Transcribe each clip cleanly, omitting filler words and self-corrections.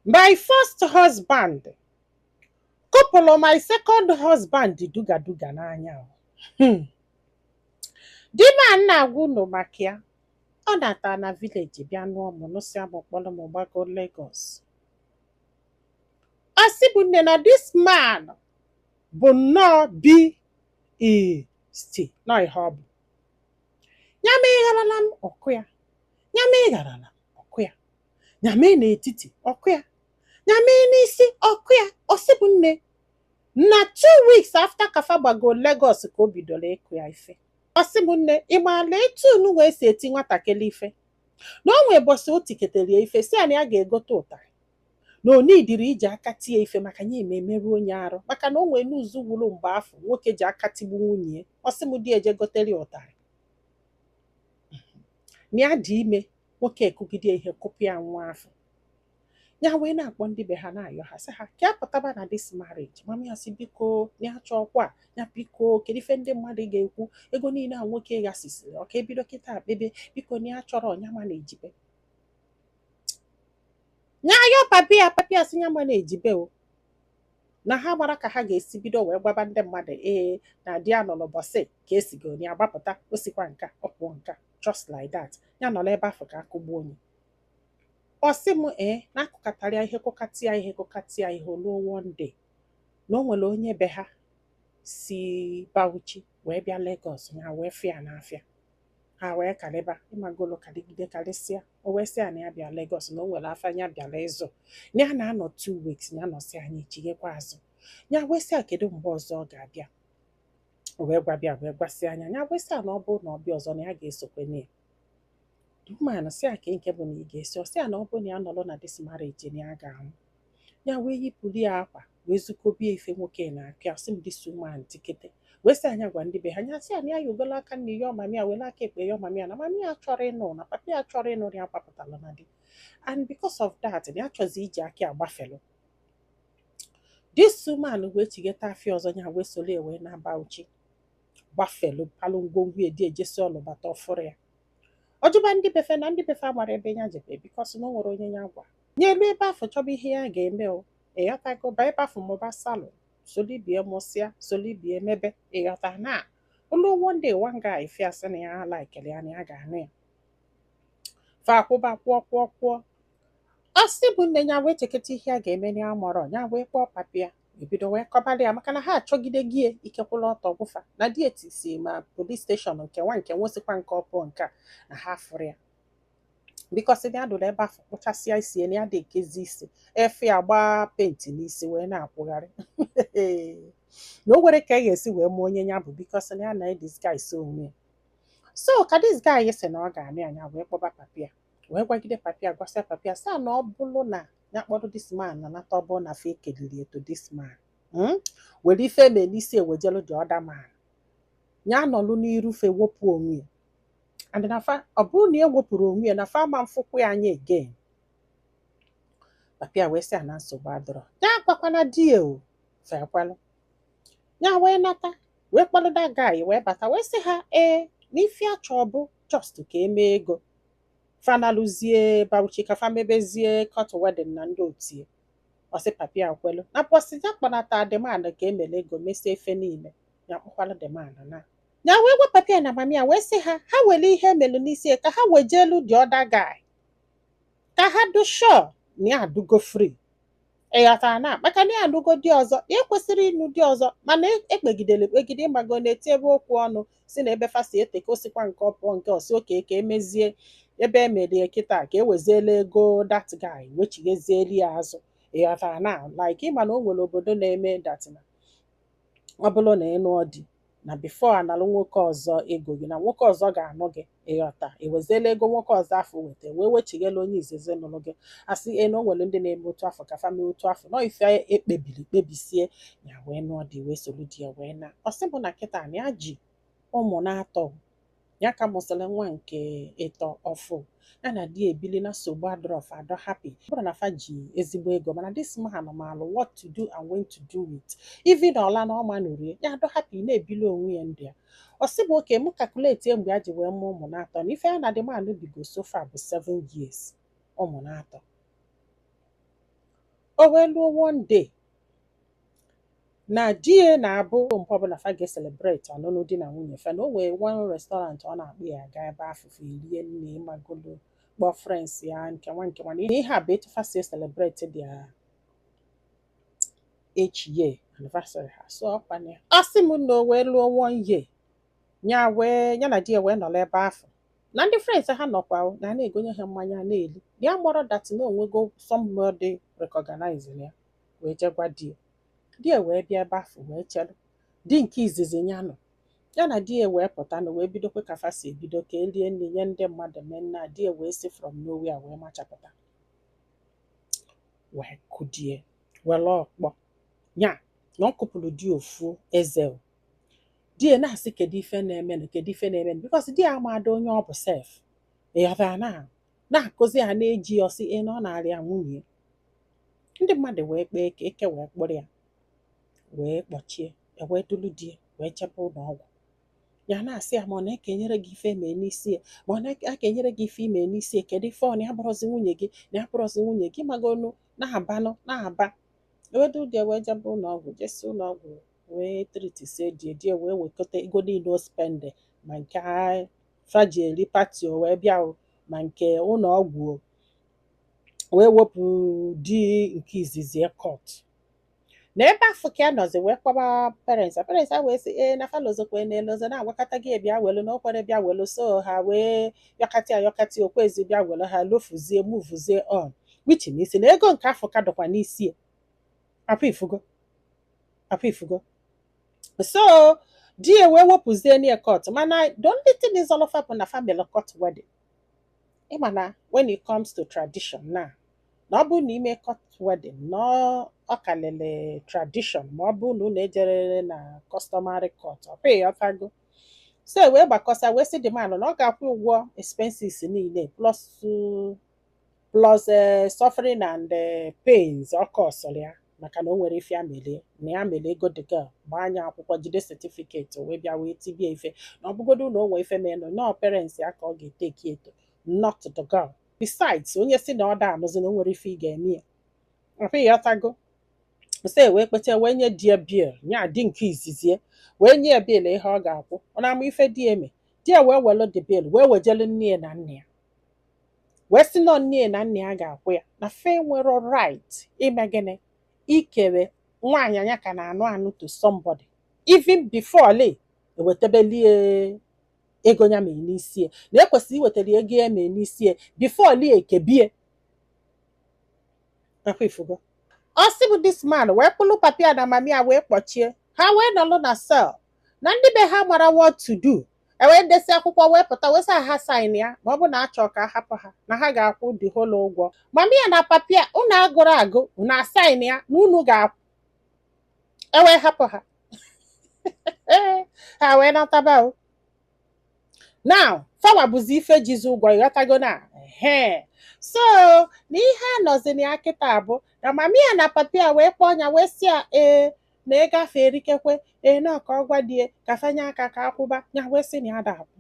My first husband kụpụrụ my second husband duga duga n'anya o. Di m a na-agwa unu maka ya, ọ nata na village bịa nụọ m, nụsịa m, kpọrọ m gbago Lagos. Ọ sị bụ nne na this man bụ nnọọ beast nọ ihe ọ bụ. Ya ma ịgharala m ọkụ ya, ya ma ịgharala m ọkụ ya, ya mee n'etiti ọkụ ya, ya mee n'isi ọkụ ya. Ọ sị bụ nne na 2 weeks after kafa gbago Lagos ka o bidoro ịkụ ya ife. Ọ sị bụ nne, ị maala etu unu wee si eti nwatakịrị ife, na o nwee bọsị o tiketere ya ife, si ya na ya ga-egote ụtarị, na o nidiri iji aka tie ife maka ya eme emerụ onye arụ, maka na o nwee n'ụzọ wuru mgbe afọ nwoke ji aka tigbu nwunye ya. Ọ sị m di eje gotere ya ụtarị, na ya dị ime, nwoke ekugide ihe kụpụ ya nwa afọ. Ya wee na-akpọ ndị be ha, na-ayọ ha, sị ha ka ya pụtaba na this marriage. Mama ya sị biko, ya chọọkwa ya, biko, kedu ife ndị mmadụ ga-ekwu? Ego niile a nwoke ghasịsịrị, ọ ka ebido kịta kpebe, biko, na ya chọrọ ọnya ma na-ejibe ya. Ayọ papi ya, papi ya sị ya ma na-ejibe o, na ha gbara ka ha ga-esi bido wee gwaba ndị mmadụ ee na di ya nọ n'ụbọchị ka esigo ya agbapụta, o sikwa nka ọ pụọ nka, just like that, ya nọ n'ebe afọ ka akụgbuo onye. Ọ sị m ee, na-akụkọtara ya ihe, kụkatị ya ihe, kụkatị ya ihe, oluo one day na o nwere onye be ha si Bauchi wee bịa Lagos, ya wee fịa n'afịa, ha wee karịba ịmagolo karịgide karịsịa. O wee sị ya na ya bịa Lagos, na o nwere afọ ya bịara ịzụ, na ya na-anọ 2 weeks, ya nọsị anyị chighekwa azụ. Ya wee sị ya kedu mgbe ọzọ ọ ga-abịa. O wee gwa bịa, wee gwasị anya ya, wee sị ya na ọ bụrụ na ọ bịa ọzọ, na ya ga-esokwe ya. The woman sị ya ka nke bụ na ị ga-esi. Ọ sị ya na ọ bụrụ na ya nọrọ na this marriage, na ya ga-anwụ. Ya wee yipụrụ ya akwa, wee zukobie ife nwoke na-akụ ya. Sị m this woman tikete, wee sị anya gwa ndị be ha. Anya sị ya na ya yogolo aka nne ya, mami ya were aka ekpe ya, mami ya na mami ya chọrọ ịnụ, na papa ya chọrọ ịnụ, ya gbapụtara na di, and because of that na ya chọzi iji aka agbafelụ. This woman wee chigeta afịa ọzọ, ya wee soro ya wee na Bauchi gbafelu, palụ ngwongwo edi ejesi ọlụ bata ọfụrụ ya. Ọjụba ndị befe na ndị befe agbara ebe ya jebe, because na o nwere onye ya gwa nye elu ebe afọ chọba ihe ya ga-eme. O ịghọtago, ba ebe afọ mụba salon, solibie mụsịa, solibie mebe, ịghọta na olu. One day, one guy fịa, sị na ya likere ya, na ya ga-anụ ya. Fa akwụba kwụọ kwụọ kwụọ. Ọ sị bụ nne, ya wee cheketa ihe a ga-eme na ya mọrọ ya, wee kpọọ papi ya, ebido wee kọbalị ya, maka na ha achọgide gị ikekwụla ọtọ gwụfa na di etisi ma police station nke nwa nke nwosikwa nke ọpụọ nke a na ha fụrụ ya, because ya dụrụ ebe afọ kpụchasịa isi ya, na ya dị ekezi isi efe ya, gbaa paint n'isi wee na-akwụgharị, na o nwere ka e ga-esi wee mụọ onye ya bụ, because na ya na disguise onwe ya. So ka this guy sị na ọ ga-anụ ya, ya wee kpọba papi ya, wee gwagide papi ya, gwasịa papi ya, sị na ọ bụrụ na ya kpọrọ this man na nata, ọ bụrụ na fa ekeliri eto this man, were ife eme n'isi ewejelu the other man, ya nọlụ n'irufe wepụ onwe ya, and na fa ọ bụrụ na e wepụrụ onwe ya, na fa ama mfụkwu ya anya again. Papi ya wee sị ya na nsogbu adọrọ, ya agwakwana di ya o fekwalụ. Ya wee nata, wee kpọrọ that guy wee bata, wee sị ha ee, na ife achọ bụ just ka emee ego, fanalụzie Bauchi ka fa mebezie court wedding na ndị otie. Ọsị papi ya kwelu na bọsị ya kpọnata the man ka emele ego, mesie ife niile, ya kpọkwala the man na ya, wee gwa papi ya na mami ya, wee sị ha ha were ihe emelu n'isi ya ka ha wejelu the other guy, ka ha do sure na ya adụgo free, ịghọtara, na maka na ya anụgo di ọzọ, ya ekwesịrị ịnụ di ọzọ. Mana ekpegidere ekpegide, ịgbago na-eti ebe okwu ọnụ si na ebe fa si ete ka o sikwa nke ọ pụọ nke ọsị oke ka emezie ebe emerie kịta, ka eweziela ego that guy wechighezieli ya azụ, ịghọtara, na like ịma na o nwere obodo na-eme that, na ọ bụrụ na ị nụọ di na before analụ nwoke ọzọ ego gị, na nwoke ọzọ ga-anụ gị, ịghọta, eweziela ego nwoke ọzọ afọ weta wee wechighela onye izizi nụrụ gị. Asị e na o nwere ndị na-eme otu afọ ka fa mee otu afọ nọ ife ekpebiri kpebisie. Ya wee nụọ di, wee soro di ya wee na. Ọ sị bụ na kịta na ya ji ụmụ na-atọ, ya ka mụsịrị nwa nke ịtọ ọfụ, ya na di ebili na nsogbu adọrọ, fa adọ happy. Ọ bụrụ na fa ji ezigbo ego, mana this man maalụ what to do and when to do it, even ọla na ọma nụrie ya adọ happy na-ebili onwe ya ndụ ya. Ọ sị bụ oke mụ calculate mgbe ya ji wee mụọ ụmụ na-atọ, na ife ya na the man bigo so far bụ 7 years, ụmụ na-atọ. O wee luo one day na di ya na-abụ mgbe ọbụla fa ga-celebrate ọnụnụ di na nwunye fa, na o nwee one restaurant ọ na-akpụ ya aga ebe afụfụ erie nne, magolo kpọọ friends ya, nkewa nkewa, na ihe a bụ etu fa si celebrate their each year anniversary ha. So ọkwana ya, ọ sị m na o wee lụọ one year, ya wee ya na di ya wee nọrọ ebe afọ na ndị friends ha nọkwa o, na na-egonye ha mmanya na-eli ya mụrụ that na onwego somebody recognize ya, wee jegwa di ya. Di ya wee bịa ebe afọ wee chere di nke izizi ya nọ ya na di ya wee pụta na wee bidokwe ka fa si ebido ka elie nri nye ndị mmadụ mee nna. Di ya wee si from nowhere wee machapụta wee kụdie were ọkpọ ya na ọ kụpụrụ di ofu eze o. Di ya na-asị, "Kedu ife na-emenụ? Kedu ife na-emenụ?" Because di ya amado onye ọ bụ sef, ịghọtara, na na-akụzi ha na-eji ya ọsị na ọ na-arịa nwunye. Ndị mmadụ wee kpee ka eke wee kpụrụ ya wee kpọchie ya, wee dulu di ya wee jebe ụlọ ọgwụ. Ya na-asị ya ma ọ na-ekenyere gị ife mee n'isi ya, ma ọ na-ekenyere gị ife ime n'isi ya, kedu ife ọ na ya bụrụzi nwunye gị, na ya bụrụzi nwunye gị, magonu na-abanụ na-aba. Ewedu di ya wee jebe ụlọ ọgwụ, jesi ụlọ ọgwụ wee treatisie di ya. Di ya wee wekọta ego niile o spend, ma nke fa ji eri party o wee bịa o, ma nke ụlọ ọgwụ o, wee wepụ di nke izizi ya court. Na ebe afọ ka ya nọzi wee kpọba parents ya. Parents ya wee sị ee, na falozokwe na elozo na-agwakọta gị bịa welu na o kwere bịa welu. So ha wee yọkatị ayọkatị, okwezi bịa welu, ha lofuzie, movezie on, which means na ego nke afọ ka dọkwa n'isi ya. Akwa ifugo, akwa ifugo. So di ya wee wepụzie near court, mana the only thing is all of bụ na family court wedding. Ịma na when it comes to tradition now, na ọ bụrụ na ime court wedding na ọ kalịlị tradition, ma ọ bụrụ na unu ejerere na customary court, ọ pịghị ọtago. So e wee gbakọsa wee sị the man na ọ ga-akwụ ụgwọ expenses niile plus suffering and pains ọ kọsụrụ ya, maka na o nwere ife ya melie na ya mere ego the girl gbaa anya akwụkwọ, jide certificate wee bịa wee tibie ife, na ọ bụgodu na o nwee ife menụ nọọ parents ya ka ọ ga-eteki eto, not the girl. Besides, onye si na ọ da anụzi na o nwere ife ị ga-eme ya, ọkwa ịghọtago. So e wee kpeta wee nye di ya bill nya di nke izizie, wee nye ya bill ihe ọ ga-akwụ. Ọ na-ama ife di ya eme, di ya wee welu the bill wee wejelu nne ya na nna ya, wee sị nọ nne ya na nna ya ga-akwụ ya, na fe nwere right ime gịnị, ikere nwaanyị anya ka na-anụ anụ to somebody, even before le ewetabelie ego ya mee n'isi ya, na ekwesịrị iwetara ego ya mee n'isi ya before li ekebie. Akwa ifugo. Ọ sị bụ this man wee kpụlụ papi ya na mami ya wee kpọchie ha wee nọlụ na cell, na ndị be ha mara what to do. E wee desi akwụkwọ wee pụta wee sị ha sign ya, ma ọ bụ na achọ ka a hapụ ha, na ha ga-akwụ the whole ụgwọ. Mami ya na papi ya, unu agụrụ agụ, unu asign ya na unu ga-akwụ. E wee hapụ ha, ha wee nataba o. Now fawa bụzi ife jizi ụgwọ, ịghọtago na ehe. So na ihe a nọzi na ya kịta bụ na mami ya na papi ya wee kpọọ ya wee sị ya ee, na ịgafe erikekwe ee, na ka ọ gwa die ka fanye aka ka akwụba ya. Wee sị na ya da akwụ,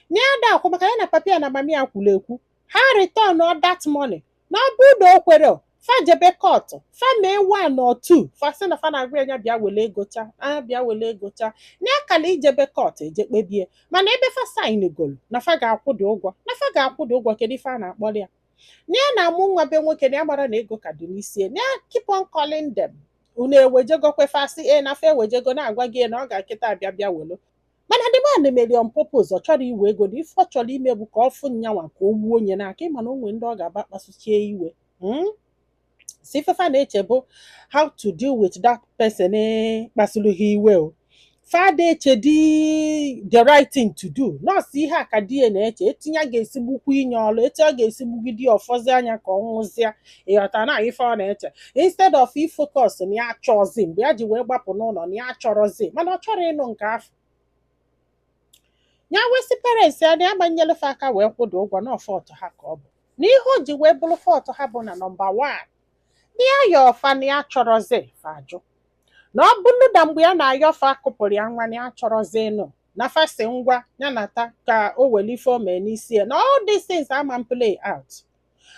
na ya da akwụ, maka ya na papi ya na mami ya kwuru ekwu ha return all that money, na ọ bụrụ na o kwere, fa jebe court, fa mee one or two, fa sị na fa na-agwa ya, ya bịa wele ego cha, anya bịa wele ego cha, na ya kala ijebe court eje kpebie. Mana ebe fa sign golu na fa ga-akwụ dị ụgwọ, na fa ga-akwụ dị ụgwọ, kedu ife a na-akpọrọ ya? Na ya na-amụ nwa be nwoke, na ya mara na ego ka dị n'isi ya, na ya keep on calling them, unu ewejegokwe? Fasị e na fa ewejego, na-agwa gị na ọ ga-akịta abịa bịa welu. Mana the man mere on purpose, ọ chọrọ iwe ego, na ife ọ chọrọ ime bụ ka ọ fụ nyanwa ka o gbuo onye n'aka. Ịma na o nwere ndị ọ ga-aba kpasuchie iwe. Si ifefa na-eche bụ how to deal with that person kpasuru ha iwe o. Fada eche di the right thing to do. Nọọsụ ihe a ka di ya na-eche, etinye a ga-esigbukwa inye ọlụ, etu a ga-esigbugide ya ọfọzi anya ka ọ nwụzịa, ịghọta na ife ọ na-eche, instead of ifocus na ya achọzi mgbe ya ji wee gbapụ n'ụlọ na ya achọrọzi. Mana ọ chọrọ ịnụ nke afọ ya. Wesị parents ya na ya gbanyelefe aka wee kwụda ụgwọ na fault ha ka ọ bụ, na ihe o ji wee bụrụ fault ha bụ na number one, na ya ya ọfa na ya chọrọzi, fa ajụ. Na ọ bụrụ na mgbe ya na-ayọfa akụpụrụ ya nwa na ya chọrọzi ịnụ, na fasi ngwa ya nata ka o were ife o mee n'isi ya, na all these things ama play out.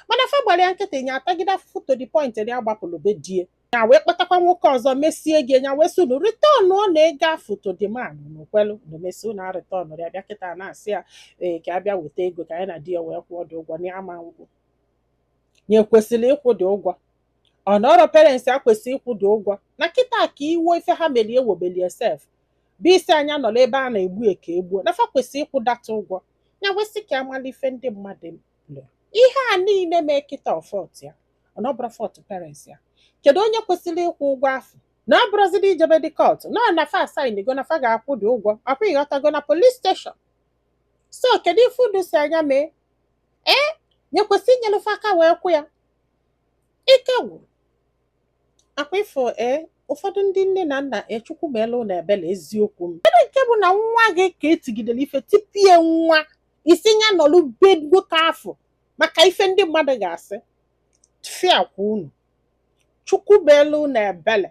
Mana fa gbara ya nkịtị, nya atagide afụfụ to the point na ya gbapụrụ be die ya, wee kpọtakwa nwoke ọzọ mesie gị ya, wee sị unu return ọ na ego afụ to the man. Unu kwelu, unu mesi, unu return ya. Bịa kịta na-asị ya ee, ka a bịa weta ego ka anyị na di ya wee kwụọ dị ụgwọ na ya ma nkwụ ya. Ekwesịrị ịkwụ dị ụgwọ? Ọ nọrọ parents ya kwesịrị ịkwụ dị ụgwọ na kịta ka iwe ife ha melie ewobelie sef bụ isi anya nọ n'ebe a na-egbu eke egbuo na fa kwesịrị ịkwụ data ụgwọ ya. Wesị ka amala ife ndị mmadụ lụrụ ihe a niile mee kịta. Ọ fault ya, ọ nọbụrụ fault parents ya? Kedu onye kwesịrị ịkwụ ụgwọ afọ na ọ bụrụzidi ijebe dị court nọ na fa sign go na fa ga-akwụ dị ụgwọ akwa? Ịghọtago na police station. So kedu ife unu si anya mee? Ee, nye kwesị inyelufe aka wee kwụ ya. Ike gwụrụ akwa ifo. Ee, ụfọdụ ndị nne na nna echukwu meela ụlọ ebele. Eziokwu m, kedu nke bụ na nwa gị ka etigidere ife tipie nwa isi ya nọlụ be nwoke afọ maka ife ndị mmadụ ga-asị fiakwa unu? Chukwu meela ụlọ ebele.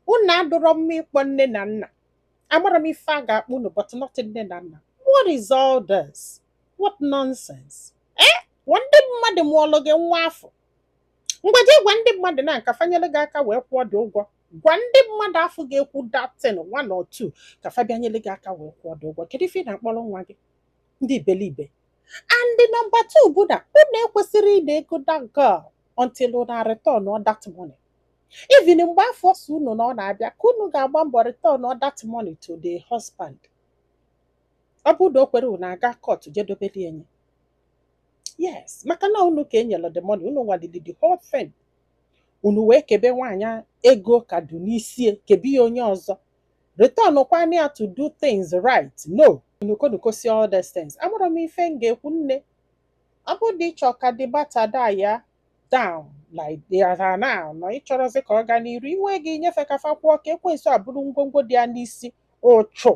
Unu adụrọ mma ịkpọ nne na nna. Amara m ife a ga-akpọ unu, but not nne na nna. What is all this? What nonsense! Eh, ndị mmadụ mụọlụ gị nwa afọ, mgbaje gwa ndị mmadụ na nka fanyere gị aka wee kwụọ dị ụgwọ. Gwa ndị mmadụ afọ ga-ekwu datin one or two ka fa bịanyere gị aka wee kwụọ dị ụgwọ. Kedu ife ị na-akpọrọ nwa gị ndị ibelibe? And the number two bụ na unu ekwesịrị ị na-ego that girl until una return all that money. Even mgbe afọ so unu na ọ na-abịa ka unu ga-agba mbọ return all that money to the husband. Ọ bụrụ na o kwere, unu aga court jedobere enye. Yes, maka na unu ka enyere the money, unu nwalili the whole thing, unu wee kebe nwaanyị ego ka du n'isie kebe ya onye ọzọ. Return kwana ya to do things right. No unu konukosi all these things. Amụrụ m ife m ga-ekwu. Nne, ọ bụrụ na ịchọ ka the matter die ya down like they are now, nọ ịchọrọzi ka ọ gaa n'iru iwe gị nyefe ka fa kwụọ, ka ekwensu abụrụ ngwongwo dị ya n'isi. Ụchụ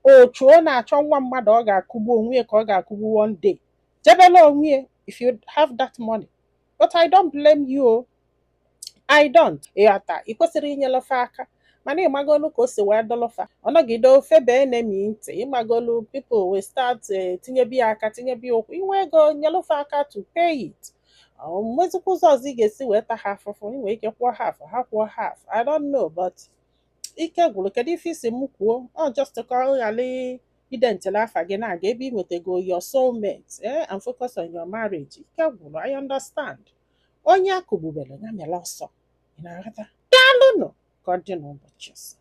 ụchụ ọ na-achọ nwa mmadụ, ọ ga-akụgbu onwe ya ka ọ ga-akụgbu one day. Jebela onwe ya if you have that money, but I don't blame you o. I don't. Ịghọta, ị kwesịrị inyelefe aka, mana ịmagolu ka o si wee dọlụfa ọ nọgide ofe bee enemy ntị. Ịmagolu people will start tinyebi ya aka, tinyebi ya ụkwụ. Inwe ego, nyelufe aka to pay it. Nwezikwa ụzọ ọzọ ị ga-esi wee ta ha afụfụ. Ị nwere ike kwụọ half, ha kwụọ half. I don't know, but ike gwụrụ. Kedu ife isi m kwuo? Ọ just ka ọ ghara identịla afa gị na-aga ebe ị nwetago your soulmate, and focus on your marriage. Ike gwụrụ. I understand. Onye akụgbubere ya mere ọsọ. Ị na-aghọta? Daalụnụ, ka ọ dị n'ụbọchị ọzọ.